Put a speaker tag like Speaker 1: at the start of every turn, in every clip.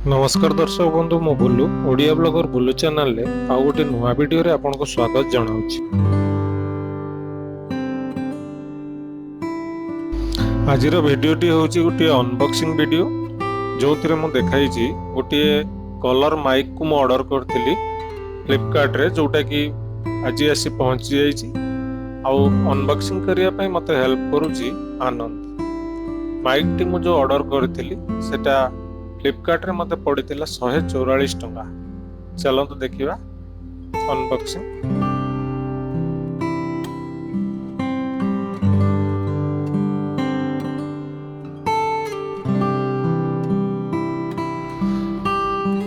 Speaker 1: ନମସ୍କାର ଦର୍ଶକ ବନ୍ଧୁ, ମୁଁ ବୁଲୁ, ଓଡ଼ିଆ ବ୍ଲଗର ବୁଲୁ ଚ୍ୟାନେଲରେ ଆଉ ଗୋଟେ ନୂଆ ଭିଡ଼ିଓରେ ଆପଣଙ୍କୁ ସ୍ୱାଗତ ଜଣାଉଛି। ଆଜିର ଭିଡ଼ିଓଟି ହେଉଛି ଗୋଟିଏ ଅନବକ୍ସିଂ ଭିଡ଼ିଓ, ଯେଉଁଥିରେ ମୁଁ ଦେଖାଇଛି ଗୋଟିଏ କଲର୍ ମାଇକ୍କୁ ମୁଁ ଅର୍ଡ଼ର କରିଥିଲି ଫ୍ଲିପକାର୍ଟରେ, ଯେଉଁଟାକି ଆଜି ଆସି ପହଞ୍ଚି ଯାଇଛି। ଆଉ ଅନବକ୍ସିଂ କରିବା ପାଇଁ ମୋତେ ହେଲ୍ପ କରୁଛି ଆନନ୍ଦ। ମାଇକ୍ଟି ମୁଁ ଯେଉଁ ଅର୍ଡ଼ର କରିଥିଲି, ସେଟା ଫ୍ଲିପକାର୍ଟରେ ମୋତେ ପଡ଼ିଥିଲା 144 ଟଙ୍କା। ଚାଲନ୍ତୁ ଦେଖିବା ଅନବକ୍ସିଂ।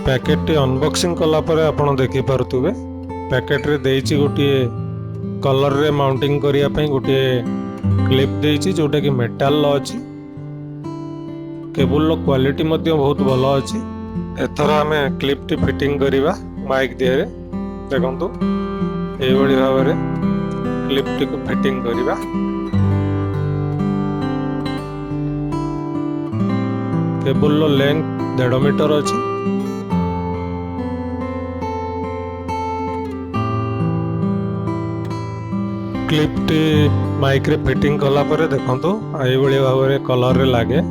Speaker 1: ପ୍ୟାକେଟଟି ଅନବକ୍ସିଂ କଲା ପରେ ଆପଣ ଦେଖିପାରୁଥିବେ, ପ୍ୟାକେଟରେ ଦେଇଛି ଗୋଟିଏ କଲରରେ ମାଉଣ୍ଟିଂ କରିବା ପାଇଁ ଗୋଟିଏ କ୍ଲିପ୍ ଦେଇଛି, ଯେଉଁଟାକି ମେଟାଲର ଅଛି। କେବୁଲର କ୍ୱାଲିଟି ମଧ୍ୟ ବହୁତ ଭଲ ଅଛି। ଏଥର ଆମେ କ୍ଲିପଟି ଫିଟିଂ କରିବା ମାଇକ୍ ଦେହରେ। ଦେଖନ୍ତୁ, ଏଇଭଳି ଭାବରେ କ୍ଲିପଟିକୁ ଫିଟିଂ କରିବା। କେବୁଲର ଲେନ୍ଥ 1.5 ମିଟର ଅଛି। କ୍ଲିପଟି ମାଇକ୍ରେ ଫିଟିଂ କଲା ପରେ ଦେଖନ୍ତୁ, ଏଇଭଳି ଭାବରେ କଲରରେ ଲାଗେ।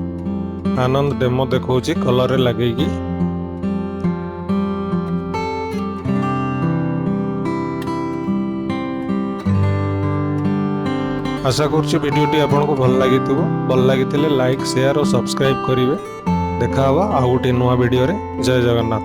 Speaker 1: ଆନନ୍ଦ ଡେମୋ ଦେଖାଉଛି କଲରରେ ଲଗେଇକି। ଆଶା କରୁଛି ଭିଡ଼ିଓଟି ଆପଣଙ୍କୁ ଭଲ ଲାଗିଥିବ। ଭଲ ଲାଗିଥିଲେ ଲାଇକ୍, ସେୟାର ଓ ସବସ୍କ୍ରାଇବ୍ କରିବେ। ଦେଖା ହବା ଆଉ ଗୋଟିଏ ନୂଆ ଭିଡ଼ିଓରେ। ଜୟ ଜଗନ୍ନାଥ।